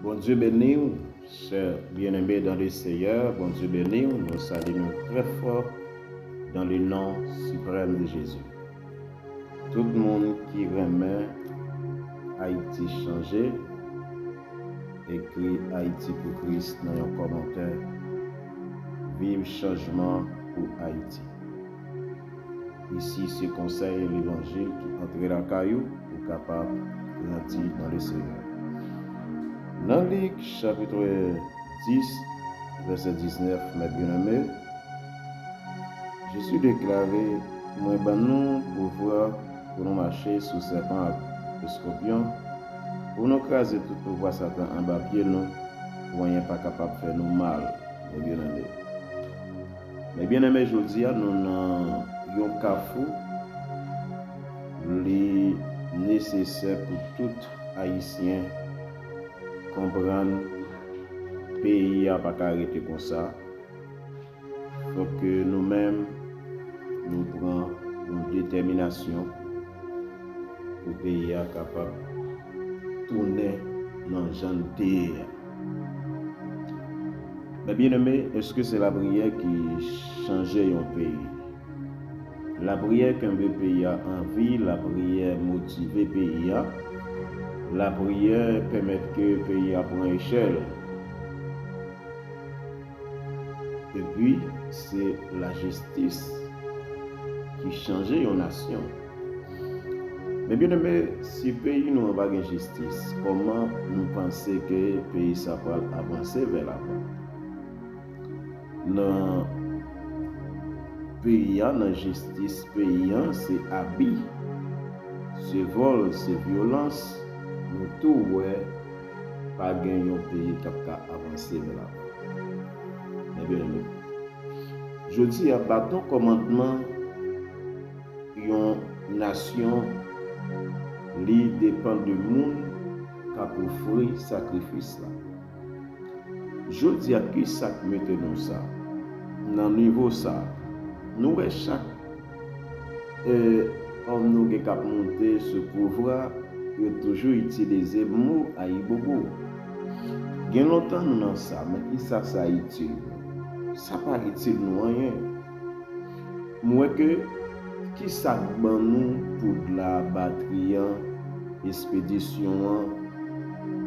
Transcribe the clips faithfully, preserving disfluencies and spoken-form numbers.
Bondye beni w, chè byeneme dan le Seyè. Bondye beni w. Nou salye nou trè fò dan le non siprèm de Jezi. Tout moun ki renmen Ayiti chanje, ekri Ayiti pou Kris nan yon kòmantè. Viv chanjman pou Ayiti. Isi se konsèy levanjil ki antre lakay ou pou kapab grandi nan le Seyè. Nan Lik chapit dis, vèsè diznèf, mè byeneme, Jezi deklare, mwen ban nou pouvwa pou nou mache sou sèpan ak eskopyon, pou nou kraze tout pouvwa Satan anba pye nou, pou anyen pa kapab fè nou mal. Mè byeneme. Mè byeneme, jodi a nou nan yon kafou. Li nesesè pou tout Ayisyen konprann peyi a pa ka rete konsa. Fòk ke nou menm nou pran yon detèminasyon pou peyi a kapab tounen nan jan l te ye a. Mè byeneme, èske se lapriyè ki chanje yon peyi? Lapriyè kenbe peyi a an vi, lapriyè motive peyi a, lapriyè pèmèt ke peyi a pran echèl. Epi, se lajistis ki chanje yon nasyon. Mè byeneme, si peyi nou an pa gen jistis, kòman nou panse ke peyi sa pral avanse vè lavan? Nan peyi a, nan jistis peyi a, se abi, se vòl, se vyolans. Nou tou wè pa gen yon peyi k ap ka avanse vè lavan. Mè byeneme, jodi a, baton kòmandman yon nasyon, li depann de moun k ap ofri sakrifis la. Jodi a, ki sa k mete nou sa? Nan nivo sa, nou wè chak, e, òm nou gen k ap monte sou pouvwa, yo toujou itilize mo ayibobo. Gen lontan nou nan sa, men ki sa sa itil nou? Sa pa itil nou anyen. M wè ke ki sa k ban nou poud la, batri an, espedisyon an,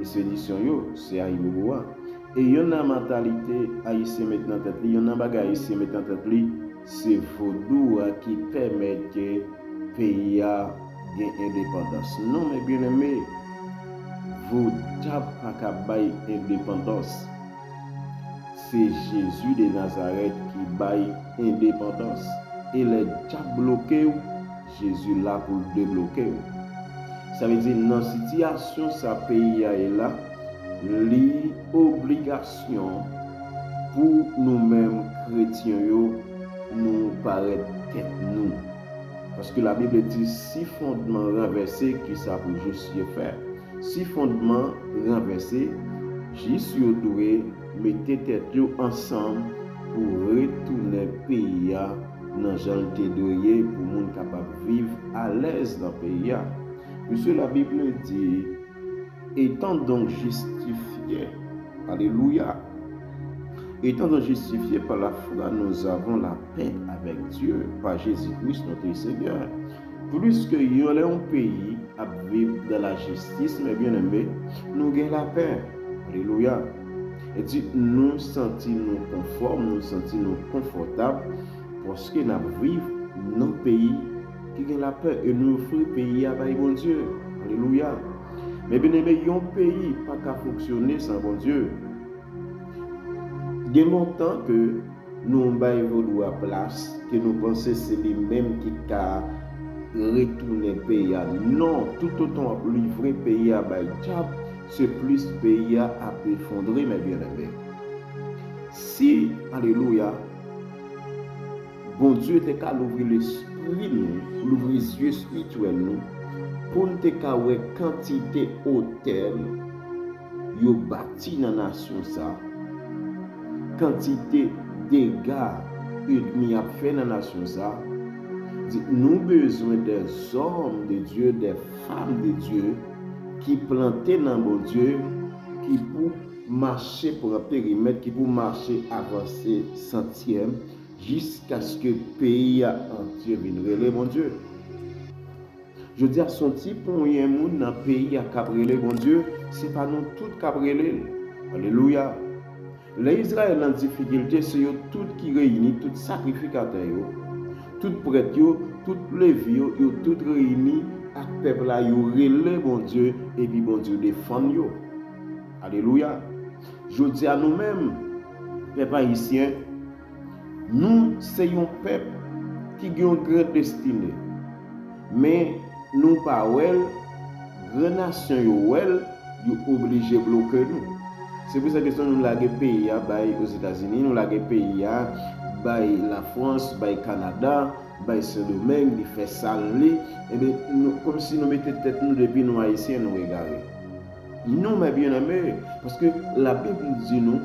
espedisyon yo, se ayibobo a. E yonn nan mantalite Ayisyen met nan tèt li, yonn nan bagay Ayisyen met nan tèt li, se vodou a ki pèmèt ke peyi a gen endepandans. Non, mè byeneme, vodou pa ka bay endepandans. Se Jezi de Nazarèt ki bay endepandans. E lè dyab bloke w, Jezi la pou l debloke w. Sa vle di, nan sitiyasyon sa peyi a ye la, li obligasyon pou nou menm kretyen yo, nou parèt tèt nou. Paske Labib di, si fondman ranvèse, ki sa pou jis yo fè? Si fondman ranvèse, jis yo dwe mete tèt yo ansanm pou retounen peyi a nan jan l te dwe ye, pou moun kapab viv alèz nan peyi a. Puisque la Bible dit, étant donc justifiés, alléluia, étant donc justifiés par la foi, nous avons la paix avec Dieu par Jésus-Christ notre Seigneur. Plis ke yon lè yon peyi ap viv dan lajistis, mè byeneme, nou gen lapè. Alelouya. E di, nou santi nou konfòm, nou santi nou konfòtab, paske n ap viv nan peyi ki gen lapè e nou ofri peyi a bay Bondye. Alelouya. Mè byeneme, yon peyi pa ka fonksyone san Bondye. Gen lontan ke nou bay vodou a plas, ke nou panse se li menm ki ka retounen peyi a. Non, toutotan w ap livre peyi a bay dyab, se plis peyi a ap efondre, mè byeneme. Si, alelouya, Bondye te ka louvri lespri nou, louvri zye espirityèl nou, pou n te ka wè kantite otèl yo bati nan nasyon sa, kantite dega ènmi ap fè nan nasyon sa, di, nou bezwen des hommes de Dieu, des femmes de Dieu ki plante nan Bondye, ki pou mache pran perimèt, ki pou mache avanse santyèm, jiskaske peyi a antye vin rele Bondye. Jodi a, se yon ti ponyen moun nan peyi a k ap rele Bondye, se pa nou tout k ap rele l. Alelouya! Lè Izrayèl nan difikilte, se yo tout ki reyini, tout sakrifikatè yo, tout prèt yo, tout levi yo, yo tout reyini ak pèp la, yo rele Bondye, epi Bondye defann yo. Alelouya! Jodi a, nou menm, pèp ayisyen, nou se yon pèp ki gen yon gran destine. Men nou pa wè l, gran nasyon yo wè l, yo oblije bloke nou. Se pou sa ke nou lage peyi a bay Ozetazini, nou lage peyi a bay Lafrans, bay Kanada, bay Sendomeng, li fè sa l vle. Ebyen, nou, kòmsi nou mete tèt nou, depi nou ayisyen, nou egare. Non, mes bien-aimés, paske Labib di nou,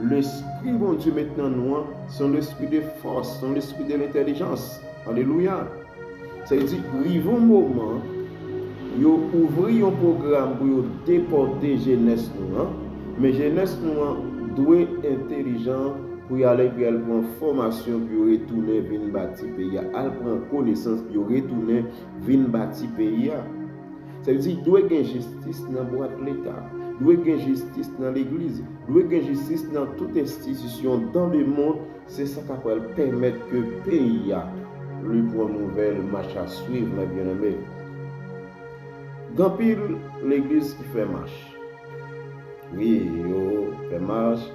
lespri Bondye met nan nou an, se yon lespri de fòs, se yon lespri de lentèlijans. Alelouya! Sa vle di, rive yon moman, yo ouvri yon pwogram pou yo depòte jenès nou an, men jenès nou an dwe entèlijan pou y ale, pou y al pran fòmasyon, pou yo retounen vin bati peyi a, al pran konesans, pou yo retounen vin bati peyi a. Sa vle di, dwe gen jistis nan bwat Leta, dwe gen jistis nan legliz, dwe gen jistis nan tout enstitisyon dans le monde. Se sa k ap pral pèmèt ke peyi a li pran nouvèl mach a swiv, mes bien-aimés. Gen anpil legliz ki fè mach. Wi, yo fè mach,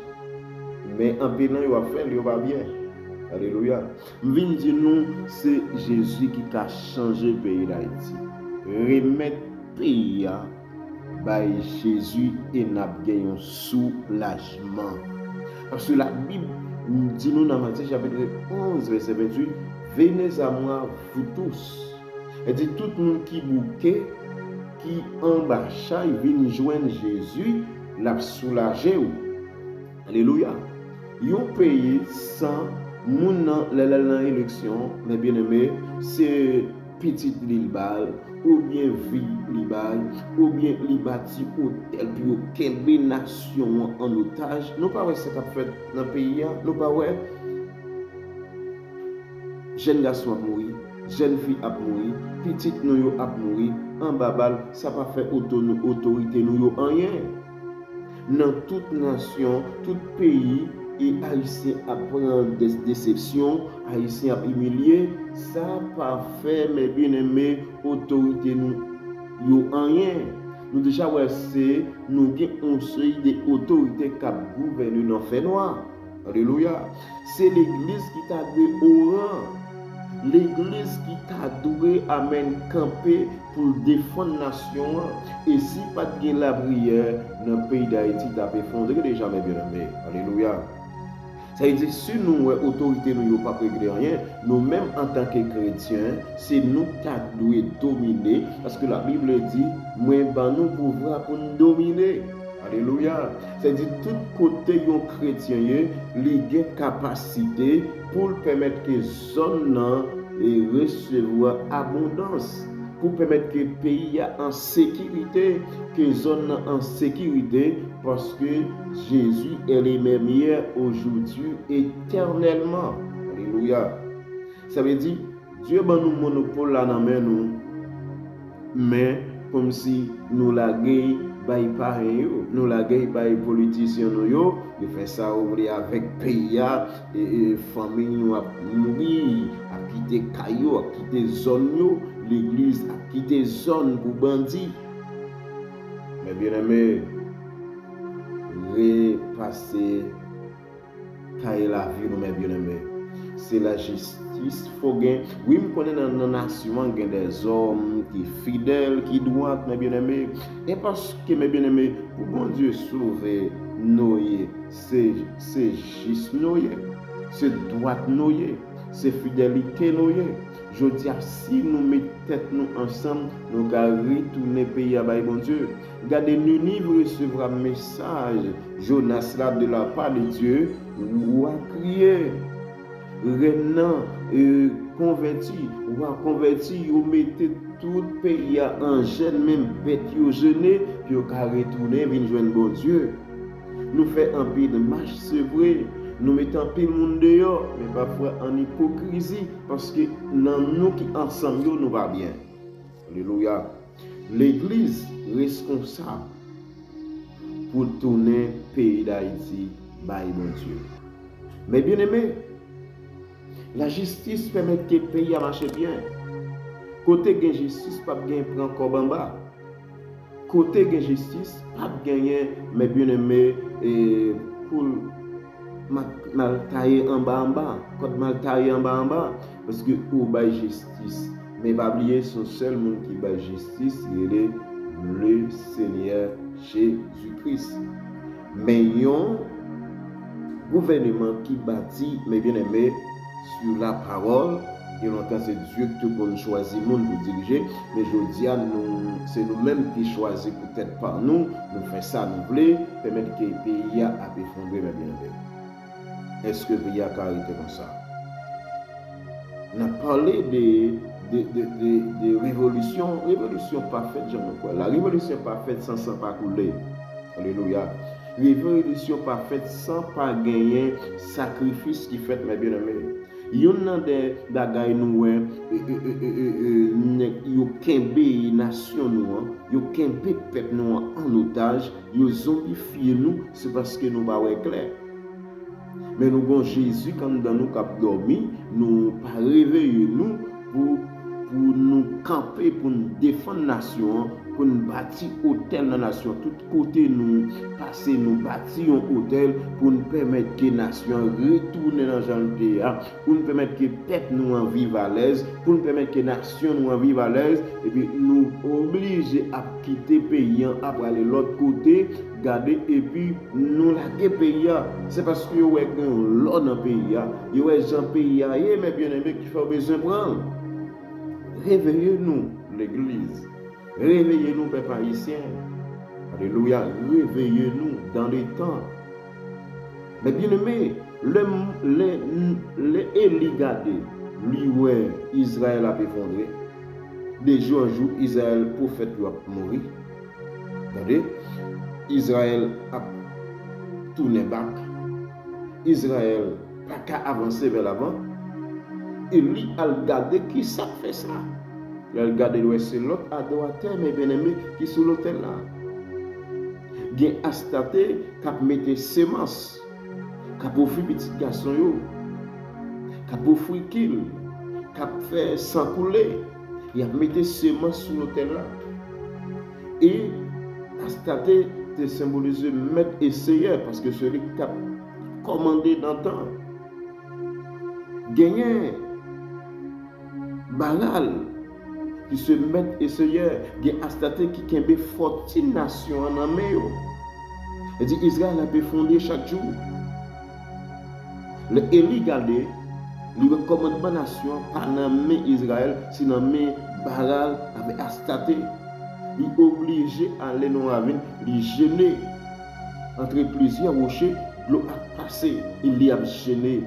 men anpil nan yo ap fè l, yo pa byen. Alelouya! M vin di nou, se Jezi ki ka chanje peyi Dayiti. Remèt peyi a bay Jezi e n ap gen yon soulajman. Paske Labib di nou nan Matye chapit onz, vèsè venntuit, Venez à moi, vous tous. Li di, tout moun ki bouke, ki anba chay, vin jwenn Jezi, l ap soulaje w. Alelouya! Yon peyi san moun nan, lè l al nan eleksyon, mes bien-aimés, se pitit li l ba l, oubyen vi li ba l, oubyen li bati otèl pou yo kenbe nasyon an an otaj. Nou pa wè sa k ap fèt nan peyi a? Nou pa wè? Jèn gason ap mouri, jèn fi ap mouri, pitit nou yo ap mouri anba bal, sa pa fè oto-, otorite nou yo anyen. Nan tout nasyon, tout peyi, e Ayisyen ap pran de-, desepsyon, Ayisyen ap imilye, sa pa fè, mes bien-aimés, otorite nou yo anyen. Nou deja wè se nou gen yon seri de otorite k ap gouvène nan fènwa. Alelouya! Se legliz ki ta dwe oran. Legliz ki ta dwe amenn kanpe pou l defann nasyon an. E si pa t gen lapriyè, nan peyi Dayiti t ap efondre deja, mes bien-aimés. Alelouya! Sa vle di, si nou wè otorite nou yo p ap regle anyen, nou menm antanke kretyen, se nou k ta dwe domine, paske Labib di, mwen ban nou pouvwa pou n domine. Alelouya! Sa vle di, tout kote yon kretyen ye, li gen kapasite pou l pèmèt ke zòn nan e resevwa abondans, pou pèmèt ke peyi a an sekirite, ke zòn nan an sekirite, paske Jezi est le même hier, aujourd'hui, éternellement. Alelouya! Sa vle di, Dye ban nou monopòl la nan men nou, men kòmsi nou lage l bay payen yo, nou lage l bay politisyen nou yo, yo fè sa yo vle avèk peyi a, e, e, fanmi nou ap mouri, ap kite kay yo, ap kite zòn yo, legliz ap kite zòn pou bandi. Mes bien-aimés, repase kay lavi nou, mes bien-aimés. Se lajistis fò gen. Wi, m konnen nan, nan nasyon an gen dèzòm ki fidèl, ki dwat, mes bien-aimés. E paske, mes bien-aimés, pou Bondye sove nou ye, se, se jis nou ye, se dwat nou ye, se fidelite nou ye. Jodi a, si nou met tèt nou ansanm, nou ka retounen peyi a bay Bondye. Gade, Niniv resevwa mesaj Jonas la de la part de Dieu, wa kriye. Rèn nan, e, konvèti, wa konvèti, yo mete tout peyi a an jèn, menm bèt yo jene, pou yo ka retounen vin jwenn Bondye. Nou fè anpil mach, se vre, nou mete anpil moun deyò, men pafwa an ipokrizi, paske nan nou ki ansanm yo, nou pa byen. Alelouya. Legliz reskonsab pou tounen peyi Dayiti bay Bondye. Men byeneme, lajistis pèmèt ke peyi a mache byen. Kote gen jistis, p ap gen pran kòb anba. Kote gen jistis, p ap genyen, men byeneme, e, poul mal taye anba anba, kòd mal taye anba anba, paske ou bay jistis. Men pa bliye, se yon sèl moun ki bay jistis, li rele le Senyè Jezi Kris. Men yon gouvèneman ki bati, men byeneme, sou lapawòl, gen lontan se Dye ki te konn chwazi moun pou dirije, men jodi a, nou, se nou menm ki chwazi pou tèt pa nou, nou fè sa nou vle, pèmèt ke peyi a ap efondre, men byeneme. Èske peyi a ka rete konsa? N ap pale de, de, de, de, de revolisyon. Revolisyon pa fèt jan nou kwè. La revolisyon pa fèt san san pa koule. Alelouya. Revolisyon pa fèt san pa genyen sakrifis ki fèt, men byeneme. Youn nan de bagay nou wè, e, e, e, e, e, e, nèg yo kenbe nasyon nou an, yo kenbe pèp nou an an otaj, yo zonbifye nou, se paske nou pa wè klè. Men nou gon Jezi k anndan nou k ap dòmi, nou pa reveye nou pou, pou nou kanpe, pou n defann nasyon an, pou n bati otèl nan nasyon an. Tout kote nou pase, nou bati yon otèl pou n pèmèt ke nasyon an retounen nan jan l te ye a, pou n pèmèt ke pèp nou an viv alèz, pou n pèmèt ke nasyon nou an viv alèz, epi nou oblije ap kite peyi an, ap prale lòt kote, gade, epi nou lage peyi a. Se paske yo wè gen yon lò nan peyi a. Yo wè jan peyi a ye, men byeneme, ki fè yo bezwen pran l. Reveye nou, legliz. Reveye nou, pèp ayisyen. Alelouya. Reveye nou dans le temps. Men byeneme, lè, lè, lè Eli gade, li wè Izrayèl ap efondre. De jou an jou, Izrayèl, pwofèt yo ap mouri. Tande, Izrayèl ap tounen bak. Izrayèl pa ka avanse vè lavan. Eli al gade ki sa k fè sa. Lè l gade, l wè se lòt adoratè, men byeneme, ki sou lotèl la. Gen Astarte k ap mete semans, k ap ofri pitit gason yo, k ap ofri kil, k ap fè san koule. Y ap mete semans sou lotèl la. E Astarte te senbolize mèt e seyè, paske se li k ap kòmande nan tan. Genyen Baal, ki se mèt e seyè, gen Astarte ki kenbe fòtin nasyon an nan men yo. Li di Izrayèl ap efondre chak jou. Lè Eli gade, li wè kòmandman nasyon an pa nan men Izrayèl, se nan men Baal avèk Astarte. Li oblije ale nan ravin, li jene. Antre plizyè woche, dlo ap pase, e li ap jene.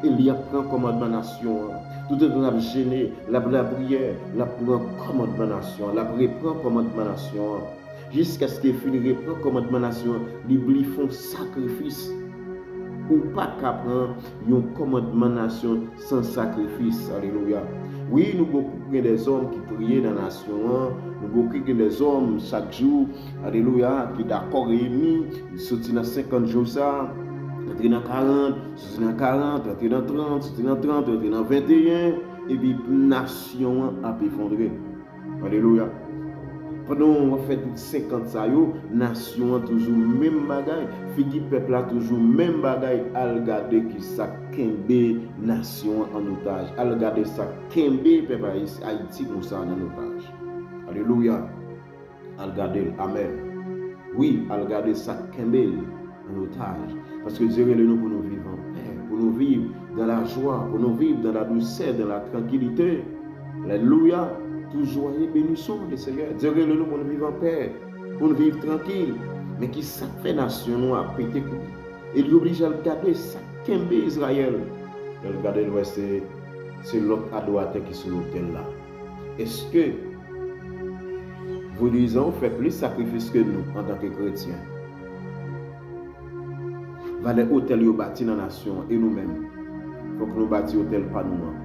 E li ap pran kòmandman nasyon an. Toutotan l ap jene, l ap lapriyè, l ap pran kòmandman nasyon an, l ap repran kòmandman nasyon an. Jiskaske fin repran kòmandman nasyon an, li, li fè yon sakrifis. Ou pa ka pran yon kòmandman nasyon san sakrifis. Alelouya. Wi, nou bokou gen dèzòm ki priye nan nasyon an. Nou bokou gen dèzòm chak jou, alelouya, ki dakò reyini, soti nan senkant jou sa, antre nan karant, soti nan karant, antre nan trant, soti nan trant, antre nan venteyen, epi nasyon an ap efondre. Alelouya. Pandan w ap fè tout senkant sa yo, nasyon an toujou menm bagay, figi pèp la toujou menm bagay. Al gade ki sa k kenbe nasyon an an otaj. Al gade sa k kenbe pèp Ayis-, Ayiti konsa an otaj. Alelouya. Al gade l. Amèn. Wi, al gade sa k kenbe l an otaj. Paske Dye rele nou pou nou viv an pè, pou nou viv dans la joie, pou nou viv dans la douceur, dans la tranquillité. Alelouya. Toujours et bénissons le Seigneur. Dye rele nou pou nou viv an pè, pou nou viv trankil. Men ki sa k fè nasyon nou ap pete kouri? E li oblije al gade sa k kenbe Izrayèl. Lè l gade, l wè se, se lòt adoratè ki sou lotèl la. Èske vodizan yo fè plis sakrifis ke nou antanke kretyen? Valè otèl yo bati nan nasyon an, e nou menm? Fòk nou bati otèl pa nou an.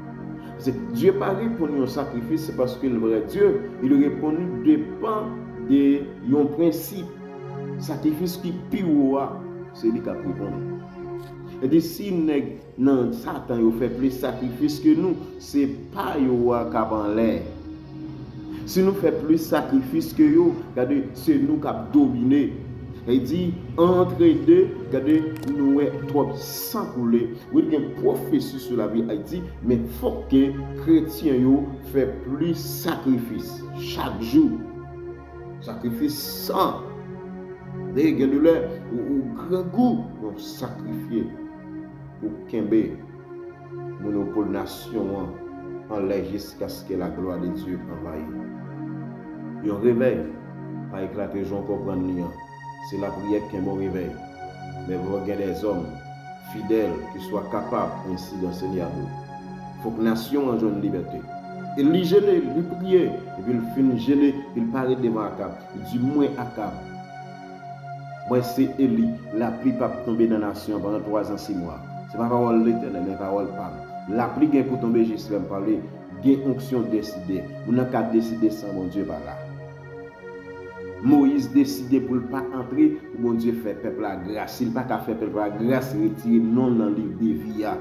Paske Dye pa reponn yon sakrifis, se paske l vrè Dye, li reponn depan de yon prensip. Sakrifis ki pi wo a, se li k ap reponn. E di si nèg nan Satan yo fè plis sakrifis ke nou, se pa yo a k ap anlè. Si nou fè plis sakrifis ke yo, gade, se nou k ap domine. E di, antre de, gade, nou wè twòp san koule. Wi, gen pwofesi sou lavi Ayiti, men fòk ke kretyen yo fè plis sakrifis chak jou. Sakrifis san. Dayè, gen de lè, ou, ou grangou, men w sakrifye pou kenbe monopòl nasyon an anlè jiskaske laglwa de Dye anvayi. Yon revèy pa eklate jan w konprann li an. Se lapriyè k kenbe w revèy. Men fò gen dèzòm fidèl ki swa kapab ensi dan Senyè a nou. Fòk nasyon an jwenn libète. E li jene, li priye, epi l fin jene, epi l parèt devan Akab. Li di, mwen Akab, mwen se Eli, lapli p ap tonbe nan nasyon an pandan twazan sis mwa. Se pa pawòl Letènèl, men pawòl pa m. Lapli gen pou tonbe jis lè m pale, gen onksyon deside. Moun nan ka deside san Bondye pa la. Moyiz deside pou l pa antre, pou Bondye fè pèp la gras. Si l pa ka fè pèp la gras, retire non l nan liv de vi a.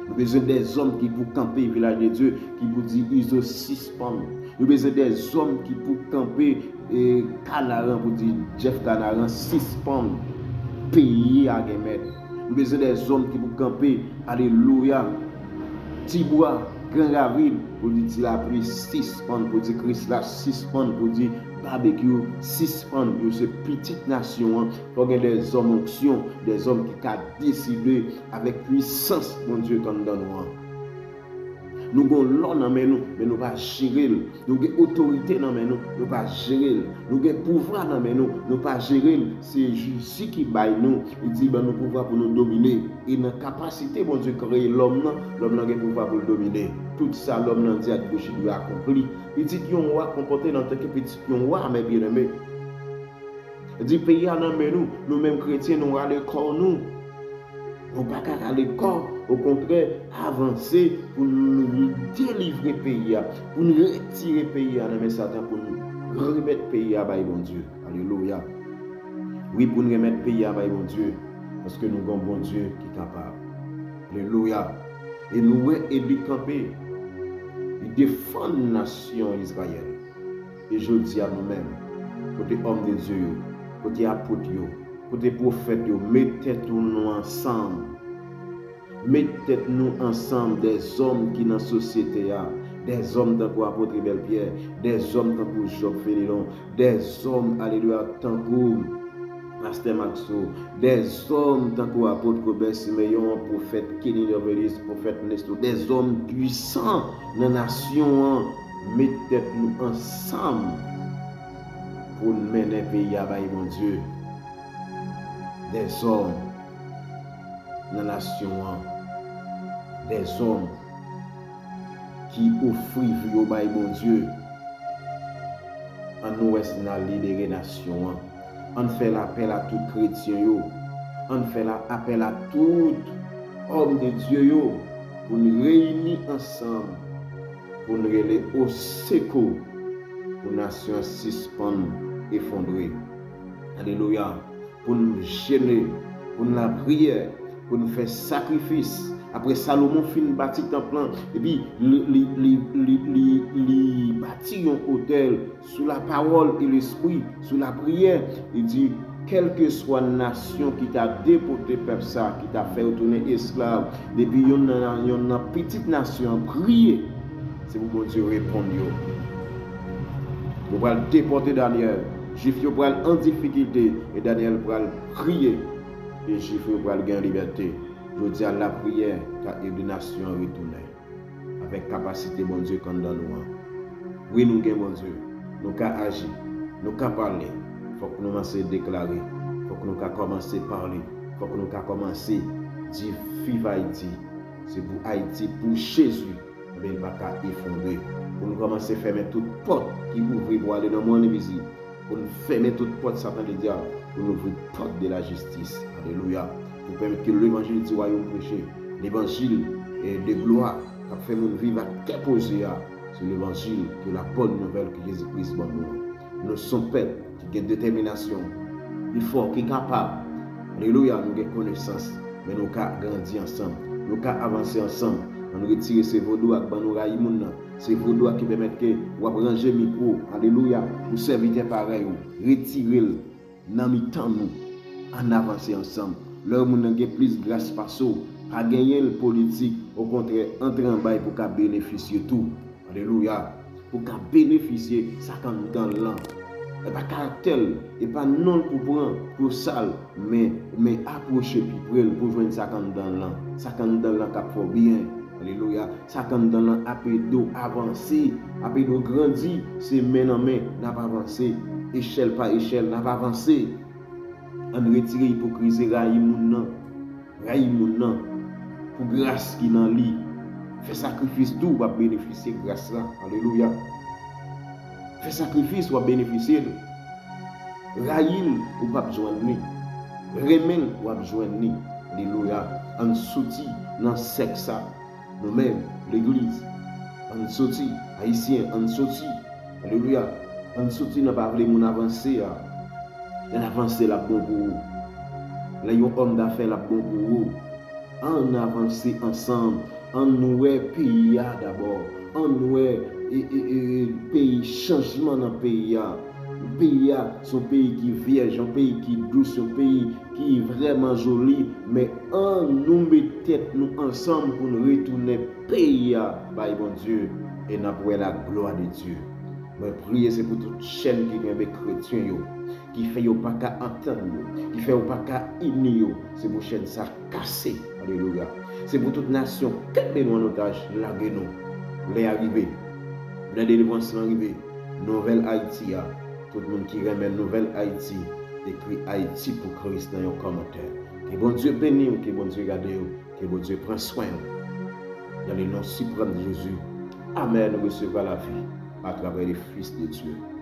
Nou bezwen dèzòm ki pou kanpe Vilaj de Dye, ki pou di Izo sispann. Nou bezwen dèzòm ki pou kanpe e, Kanaran, pou di Jeff Kanaran sispann. Peyi a gen mèt. Nou bezwen dèzòm ki pou kanpe, alelouya, Tibwa, Gran Ravin, pou di Ti Lapli sispann, pou di Krisla sispann, pou di Babekyou sispann. Yo se pitit nasyon an. Fò gen dèzòm onksyon, dèzòm ki ka deside avèk pwisans Bondye k anndan nou an. Nou gen lò nan men nou, men nou pa jere l. Nou gen otorite nan men nou, nou pa jere l. Nou gen pouvwa nan men nou, nou pa jere l. Se Jezi ki bay nou. Li di, ban nou pouvwa pou nou domine. E nan kapasite Bondye kreye lòm nan, lòm nan gen pouvwa pou l domine. Tout sa lòm nan di ak bouch li dwe akonpli. Pitit yon wa konpòte l antanke pitit yon wa, men byeneme. Di peyi a nan men nou, nou menm kretyen, nou rale kò nou. Nou pa ka rale kò, okontrè, avanse pou nou delivre peyi a, pou nou retire peyi a nan men Satan, pou nou remèt peyi a bay Bondye. Alelouya. Wi, pou nou remèt peyi a bay Bondye, paske nou gen yon Bondye ki kapab. Alelouya. E nou wè Eli kanpe, li defann nasyon Izrayèl. E jodi a nou menm, kote òm de Dye yo, kote apot yo, kote pwofèt yo, met tèt nou ansanm. Met tèt nou ansanm, dèzòm ki nan sosyete a, dèzòm tankou apot Rebèl Pyè, dèzòm tankou Jòb Fénelon, dèzòm, alelouya, tankou Pastè Maxo, dèzòm tankou apot Robert Simeon, pwofèt Kenny Dorvelis, pwofèt Nesto, dèzòm pwisan nan nasyon an, met tèt nou ansanm pou n mennen peyi a bay Bondye. Dèzòm nan nasyon an, dèzòm ki ofri vi yo bay Bondye. Ann nou wè si n a libere nasyon an. Ann fè lapèl a tout kretyen yo. Ann fè la, apèl a tout òm de Dye yo pou n reyini ansanm, pou n rele osekou, pou nasyon an sispann efondre. Alelouya! Pou n jene, pou n lapriyè, pou n fè sakrifis. Apre Salomon fin bati tanp lan, epi li, li, li, li, li, li bati yon otèl sou lapawòl e lespri, sou lapriyè. Li di, kèlkeswa nasyon ki ta depòte pèp sa, ki ta fè yo tounen esklav, depi yonn nan, yonn nan pitit nasyon an priye, se pou Bondye reponn yo. Yo pral depòte Danyèl. Jwif yo pral an difikilte e Danyèl pral priye. E Jwif yo pral gen libète. Jodi a, lapriyè ka ede nasyon an retounen avèk kapasite Bondye k anndan nou an. Wi, nou gen Bondye. Nou ka aji. Nou ka pale. Fòk nou kòmanse deklare. Fòk nou ka kòmanse pale. Fòk nou ka kòmanse di viv Ayiti. Se pou Ayiti, pou Jezi. Ebyen, li pa ka efondre. Pou nou kòmanse fèmen tout pòt ki ouvri pou ale nan mòn envizib. Pou nou fèmen tout pòt Satan ledyab. Pou nou ouvri pòt de lajistis. Alelouya. pou pèmèt ke levanjil di wayòm preche, levanjil eh, de glwa k ap fè moun viv ak kè poze a, se levanjil ke la bòn nouvèl ke Jezi Kris ban nou an. Nou se yon pèp ki gen detèminasyon, ki fò, ki kapab. Alelouya, nou gen konesans, men nou ka grandi ansanm, nou ka avanse ansanm. Ann retire se vodou a k ban nou rayi moun nan, se vodou a ki pèmèt ke w ap ranje mikwo, alelouya, pou sèvitè parèy ou. Retire l nan mitan nou. Ann avanse ansanm. Lè moun nan gen plis gras pase w, pa genyen l politik, okontrè, antre anba l pou w ka benefisye tou. Alelouya. Pou w ka benefisye sa k anndan l lan. E pa karaktè l, e pa non l pou pran pou sal, men, men apwoche pi pre l pou jwenn sa k anndan l lan. Sa k anndan l lan k ap fè w byen. Alelouya. Sa k anndan lan ap ede w avanse, ap ede w grandi. Se men nan men n ap avanse. Echèl pa echèl, n ap avanse. Ann retire ipokrizi, rayi moun nan. Rayi moun nan pou gras ki nan li. Fè sakrifis tou, w ap benefisye gras la. Alelouya. Fè sakrifis, w ap benefisye l. Rayi l, ou p ap jwenn li. Renmen l, w ap jwenn li. Alelouya. Ann soti nan sèk sa. Nou menm, legliz, ann soti. Ayisyen, ann soti. Alelouya. Ann soti nan pa vle moun avanse a. Lè l avanse, l ap bon pou ou. Lè yon òm dafè, l ap bon pou ou. Ann avanse ansanm. Ann wè peyi a dabò. Ann wè e, e, e, e, peyi, chanjman nan peyi a. Peyi a se yon peyi ki vyèj, yon peyi ki dous, yon peyi ki vrèman joli. Men ann nou met tèt nou ansanm pou n retounen peyi a bay Bondye, e n ap wè la glwa de Dye. Mwen priye se pou tout chèn ki kenbe kretyen yo, ki fè yo pa ka antann yo, ki fè yo pa ka ini yo. Se pou chèn sa kase. Alelouya. Se pou tout nasyon kenbe nou an otaj, lage nou. Lè a rive. Lè delivrans lan rive. Nouvèl Ayiti a. Tout moun ki renmen Nouvèl Ayiti, ekri Ayiti pou Kris nan yon kòmantè. Ke Bondye beni w, ke Bondye gade w, ke Bondye pran swen w. Dans le nom suprême de Jésus. Amen. Resevwa lavi atravè le Fils de Dieu.